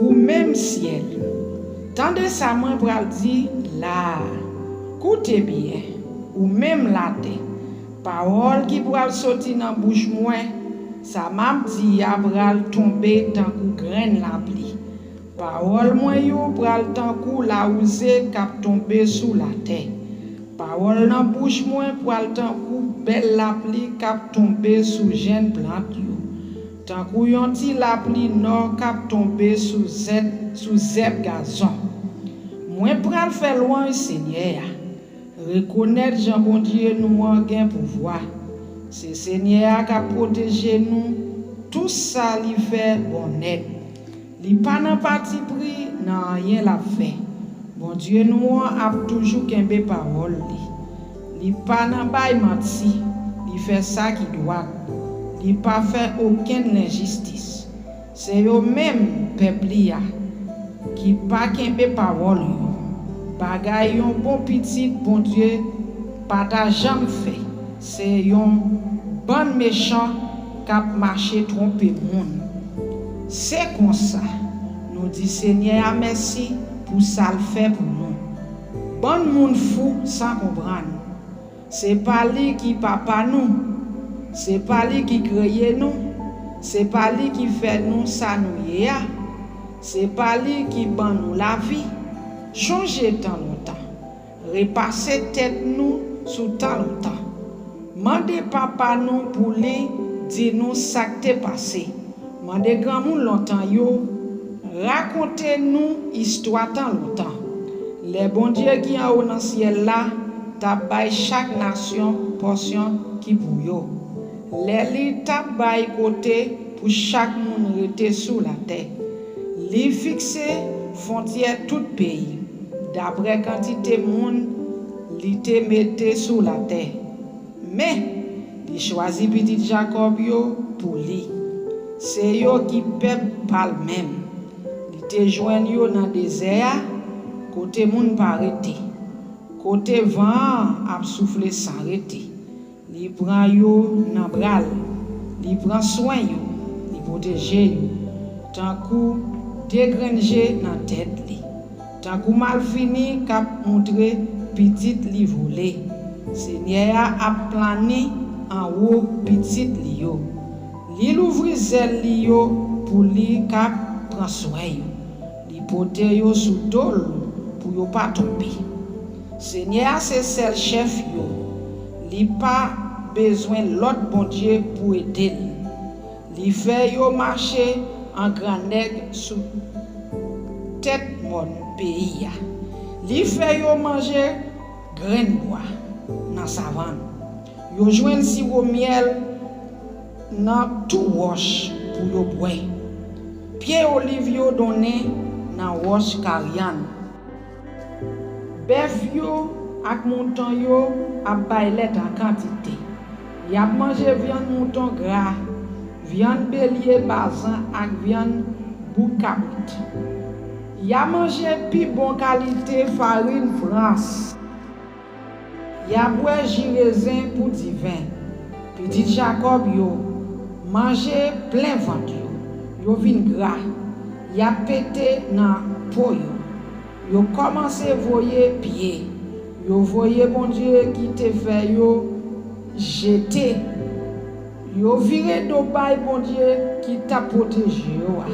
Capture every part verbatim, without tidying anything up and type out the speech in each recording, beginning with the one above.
Ou menm syèl, tande sa mwen pral di la a. Koute byen, ou menm latè. Pawòl ki pral soti nan bouch mwen, sa m ap di a pral tonbe tankou grenn lapli. Pawòl mwen yo pral tankou lawouze k ap tonbe sou latè. Pawòl nan bouch mwen pral tankou bèl lapli k ap tonbe sou jenn plant yo, tankou yon ti lapli nò k ap tonbe sou zèb, sou zèb gazon. Mwen pral fè lwanj Senyè a. Rekonèt jan Bondye nou an gen pouvwa. Se Senyè a k ap pwoteje nou, tou sa li fè bon nèt. Li pa nan patipri nan anyen l ap fè. Bondye nou an ap toujou kenbe pawòl li. Li pa nan bay manti, li fè sa ki dwat. Li pa fè okenn lenjistis. Se yo menm, pèp li a, ki pa kenbe pawòl yo. Bagay yon bon pitit Bondye pa ta janm fè. Se yon bann mechan k ap mache twonpe moun. Se konsa, nou di Senyè a mèsi pou sa l fè pou nou. Bann moun fou san konprann. Se pa li ki papa nou. Se pa li ki kreye nou. Se pa li ki fè nou sa nou ye a. Se pa li ki ban nou lavi. Chonje tan lontan. Repase tèt nou sou tan lontan. Mande papa nou pou li di nou sa k te pase. Mande granmoun lontan yo rakonte nou istwa tan lontan. Lè Bondye ki anwo nan syèl la t ap bay chak nasyon pòsyon ki pou yo. Lè li t ap bay kote pou chak moun rete sou latè. Li fikse fwontyè tout peyi, dapre kantite moun li te mete sou latè. Men, li chwazi pitit Jakòb yo pou li. Se yo ki pèp pa l menm. Li te jwenn yo nan dezè a, kote moun pa rete, kote van an ap soufle san rete. Li pran yo nan bra l, li pran swen yo, li pwoteje yo, tankou de grenn je nan tèt li. Tankou malfini k ap montre pitit li vole, Senyè a ap plane anwo pitit li yo. Li louvri zèl li yo pou li ka pran swen yo. Li pote yo sou do l pou yo pa tonbe. Senyè a se sèl chèf yo. Li pa bezwen lòt bondye pou ede l. Li fè yo mache an gran nèg sou tèt mòn peyi a. Li fè yo manje grenn bwa nan savann. Yo jwenn siwo myèl nan tou wòch pou yo bwè. Pye oliv yo donnen nan wòch Karyan. Bèf yo ak mouton yo ap bay lèt an kantite. Y ap manje vyann mouton gra, vyann belye Bazan ak vyann bouk kabrit. Y a manje pi bon kalite farin Frans. Y a bwè ji rezen pou diven. Pitit Jakòb yo manje plen vant yo. Yo vin gra. Y ap pete nan po yo. Yo kòmanse voye pye. Yo voye Bondye ki te fè yo jete. Yo vire do bay Bondye ki t ap pwoteje yo a,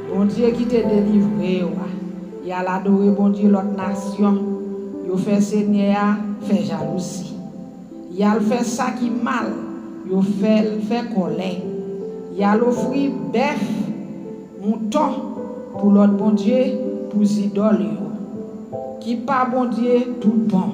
Bondye ki te delivre yo a. Y al adore bondye lòt nasyon. Yo fè Senyè a fè jalouzi. Y al fè sa ki mal. Yo fè l fè kòlè. Y al ofri bèf, mouton pou lòt bondye, pou zidòl yo, ki pa Bondye tout bon.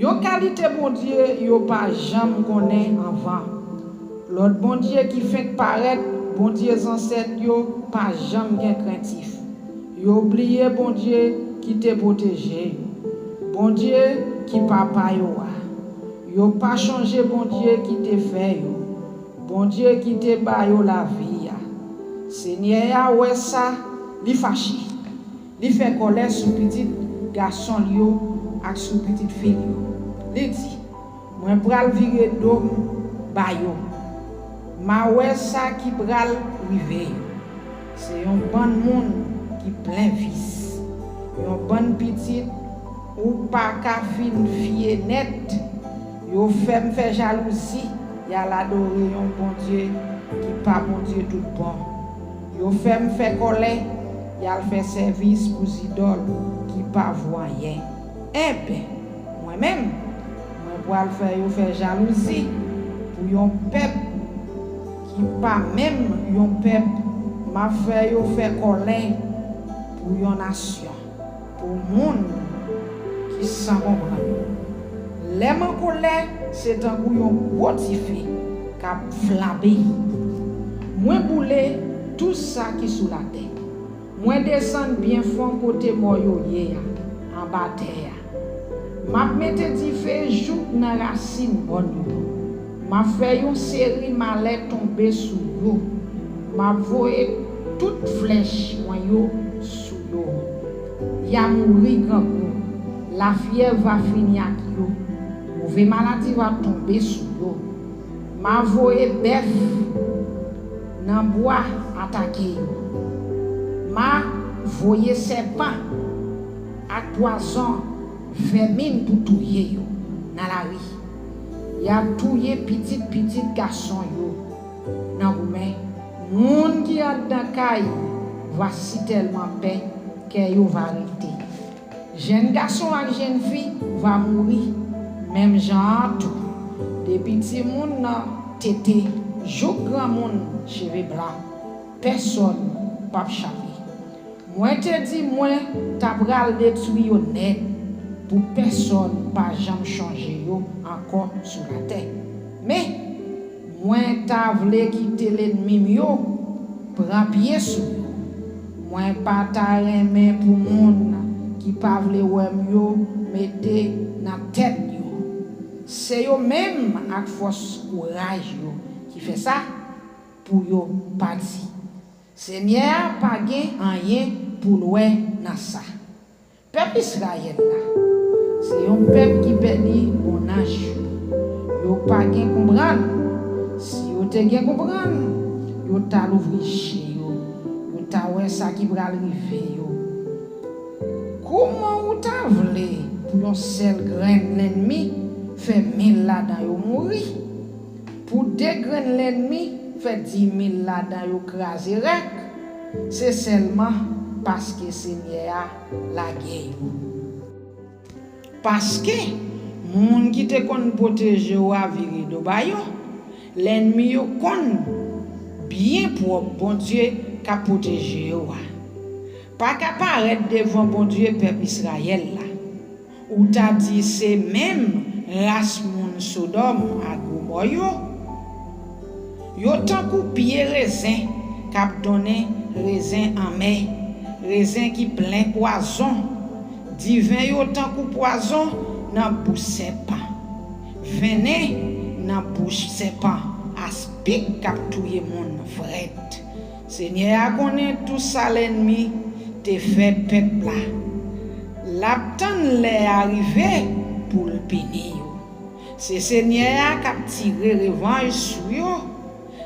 Yon kalite bondye yo pa janm konnen anvan. Lòt bondye ki fenk parèt, bondye zansèt yo pa janm gen krentif. Yo bliye Bondye ki te pwoteje yo, Bondye ki papa yo a. Yo pa chonje Bondye ki te fè yo, Bondye ki te ba yo lavi a. Senyè a wè sa, li fache. Li fè kòlè sou pitit gason l yo ak sou pitit fi l yo. Li di, mwen pral vire do m ba yo. M a wè sa ki pral rive yo. Se yon bann moun ki plen vis. Yon bann pitit ou pa ka fin fiye nèt. Yo fè m fè jalouzi, y al adore yon Bondye ki pa Bondye tout bon. Yo fè m fè kòlè, y al fè sèvis pou zidòl ki pa vo anyen. Enben, mwen menm, mwen pral fè yo fè jalouzi pou yon pèp ki pa menm yon pèp, m ap fè yo fè kòlè pou yon nasyon, pou moun ki san konprann. Lè m an kolè, se tankou yon gwo dife k ap flanbe. Mwen boule tou sa ki sou latè. Mwen desann byen fon kote mò yo ye a, anba tè a. M ap mete dife jouk nan rasin mòn yo. M ap fè yon seri malè tonbe sou yo. M ap voye tout flèch mwen yo sou yo. Y a mouri grangou. Lafyèv va fini ak yo. Move maladi va tonbe sou yo. M a voye bèf nan bwa atake yo. M a voye sèpan ak pwazon vèmin pou touye yo nan lari. Y a touye pitit pitit gason yo nan goumen. Moun ki anndan kay va sitèlman pè, kè yo va rete. Jèn gason ak jèn fi va mouri menm jan an tou. Depi timoun nan tete jouk granmoun cheve blan, pèsonn p ap chape. Mwen te di mwen ta pral detwi yo nèt pou pèsonn pa janm chonje yo ankò sou latè. Men, mwen ta vle kite lènmi m yo pran pye sou yo. Mwen pa ta renmen pou moun ki pa vle wè m yo mete nan tèt yo. Se yo menm ak fòs kouraj yo ki fè sa pou yo pati. Senyè a pa gen anyen pou l wè nan sa. Pèp Izrayèl la se yon pèp ki pèdi bon nanj yo. Yo pa gen konprann. Si yo te gen konprann, yo ta louvri je yo, yo ta wè sa ki pral rive yo. Kòman ou ta vle pou yon sèl grenn lènmi fè mil ladan yo mouri? Pou de grenn lènmi fè dimil ladan yo kraze rèk, se sèlman paske Senyè a lage yo. Paske moun ki te konn pwoteje w a vire do ba yo, lènmi yo konn byen pwòp Bondye k ap pwoteje yo a. Pa ka parèt devan Bondye pèp Izrayèl la. Ou ta di se menm ras moun Sodòm ak Gomò yo. Yo tankou pye rezen k ap donnen rezen anmè, rezen ki plen pwazon. Diven yo tankou pwazon nan bouch sèpan. Vennen nan bouch sèpan, aspik k ap touye moun frèt. Senyè a konnen tou sa lènmi te fè pèp la. L ap tann lè a rive pou l pini yo. Se Senyè a k ap tire revanj sou yo.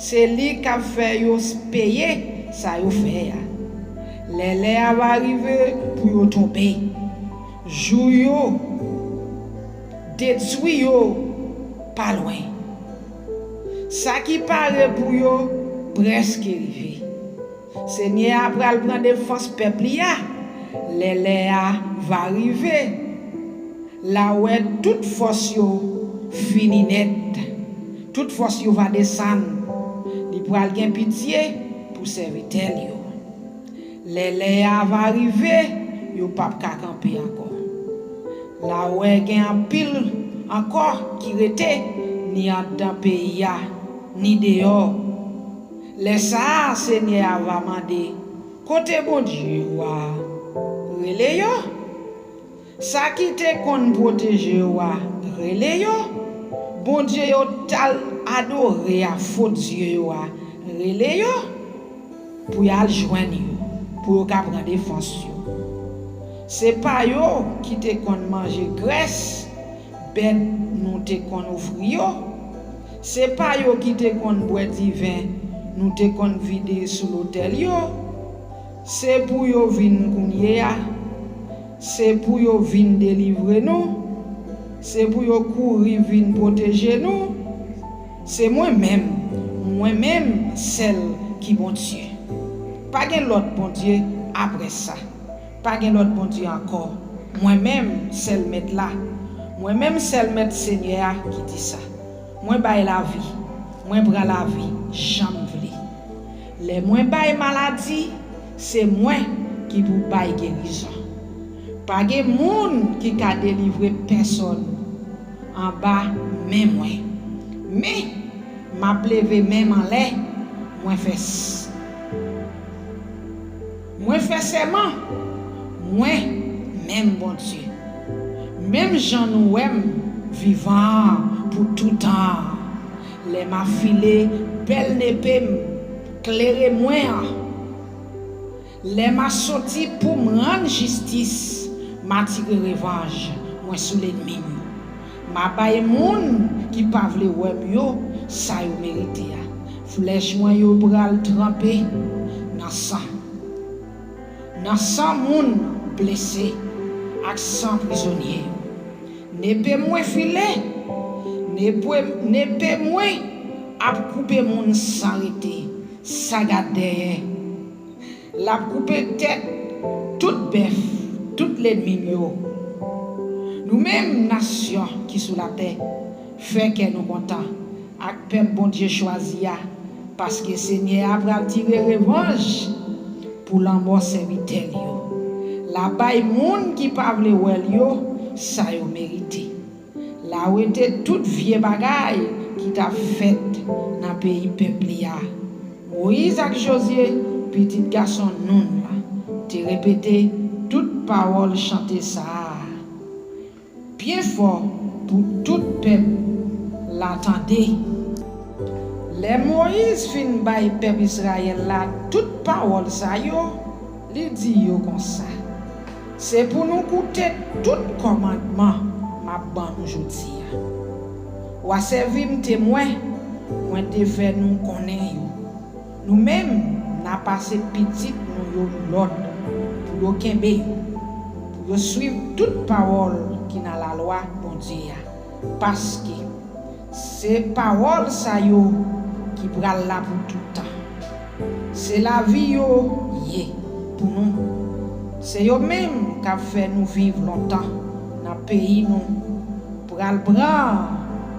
Se li k ap fè yo peye sa yo fè a. Lè lè a va rive pou yo tonbe. Jou yo detwi yo pa lwen. Sa ki pare pou yo prèske rive. Senyè a pral pran defans pèp li a. Lè lè a va rive, l a wè tout fòs yo fini nèt. Tout fòs yo va desann. Li pral gen pitye pou sèvitè l yo. Lè lè a va rive, yo p ap ka kanpe ankò. L a wè gen anpil ankò ki rete, ni anndan peyi a, ni deyò. Lè sa a, Senyè a va mande, kote Bondye yo a? Rele yo. Sa ki te konn pwoteje yo a, rele yo. Bondye yo t al adore a, fo dye yo a, rele yo pou y al jwenn yo, pou yo ka pran defans yo. Se pa yo ki te konn manje grès bèt nou te konn ofri yo? Se pa yo ki te konn bwè diven nou te konn vide sou lotèl yo? Se pou yo vin kounye a. Se pou yo vin delivre nou. Se pou yo kouri vin pwoteje nou. Se mwen menm, mwen menm sèl ki Bondye. Pa gen lòt Bondye apre sa. Pa gen lòt Bondye ankò. Mwen menm sèl Mèt la. Mwen menm sèl Mèt Senyè a ki di sa. Mwen bay lavi. Mwen pran lavi jan m vle. Lè mwen bay maladi, se mwen ki pou bay gerizon. Pa gen moun ki ka delivre pèsòn anba men mwen. Men, m ap leve men m anlè, mwen fè s-, mwen fè sèman, mwen menm Bondye. Menm jan nou wè m vivan an pou toutan an, lè m afile bèl nepe m klere mwen an, lè m a soti pou m rann jistis, m a tire revanj mwen sou lènmi m yo. M a bay moun ki pa vle wè m yo sa yo merite a. Flèch mwen yo pral tranpe nan san. Nan san moun blese ak san prizonye yo. Nepe mwen file, nepe, nepe mwen ap koupe moun san rete, sa gad dèyè. L ap koupe tèt tout bèf, tout lènmi m yo. Nou menm nasyon ki sou latè, fè kè nou kontan ak pèp Bondye chwazi a, paske Senyè a pral tire revanj pou lanmò sèvitè l yo. L a bay moun ki pa vle wè l yo sa yo merite. L a wete tout vye bagay ki t ap fèt nan peyi pèp li a. Moyiz ak Jozye, pitit gason Noun la, te repete tout pawòl chante sa a byen fò pou tout pèp la tande. Lè Moyiz fin bay pèp Izrayèl la tout pawòl sa yo, li di yo konsa, se pou nou koute tout kòmandman m ap ban nou jodi a. W a sèvi m temwen, mwen te fè nou konnen yo. Nou menm, n a pase pitit nou yo lòd pou yo kenbe yo, pou yo suiv tout pawòl ki nan lalwa Bondye a. Paske se pawòl sa yo ki pral la pou tout tan. Se lavi yo ye pou nou. Se yo menm k ap fè nou viv lontan nan peyi nou pral pran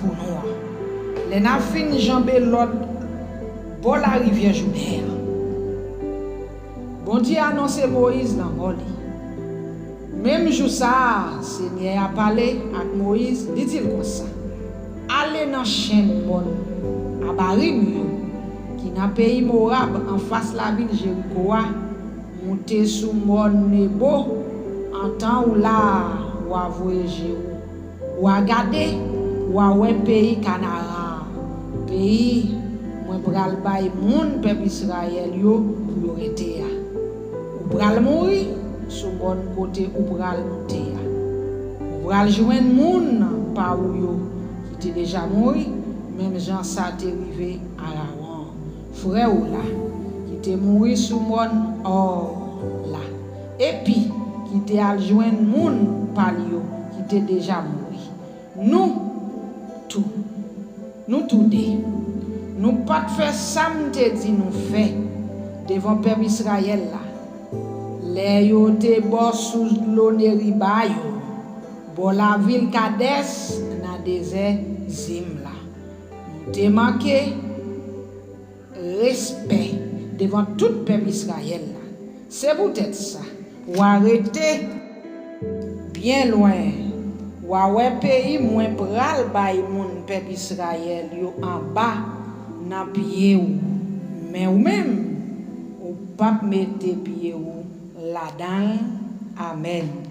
pou nou an. Lè n a fin janbe lòt bò larivyè Jouden an, Bondye anonse Moyiz lanmò li. Menm jou sa a, Senyè a pale ak Moyiz, li di l konsa, ale nan chenn mòn Abarim yo, ki nan peyi Mowab, anfas lavil Jeriko a, moute sou mòn Nebo, antan w la a, w a voye je w. W a gade, w a wè peyi Kanaran an, peyi mwen pral bay moun pèp Izrayèl yo pou yo rete a. Ou pral mouri sou mòn kote ou pral moute a. Ou pral jwenn moun pa ou yo ki te deja mouri, menm jan sa te rive Arawon, frè w la, ki te mouri sou mòn Òr la, epi ki te al jwenn moun pa l yo ki te deja mouri. Nou tou, nou toude, nou pa t fè sa m te di nou fè devan pèp Izrayèl la, lè yo te bò sous dlo Meriba yo, bò lavil Kadès, nan dezè Zin la. Nou te manke respè devan tout pèp Izrayèl la. Se poutèt sa, w a rete byen lwen, w a wè peyi mwen pral bay moun pèp Izrayèl yo anba nan pye w, men ou menm, ou p ap mete pye w ladan l. Amèn.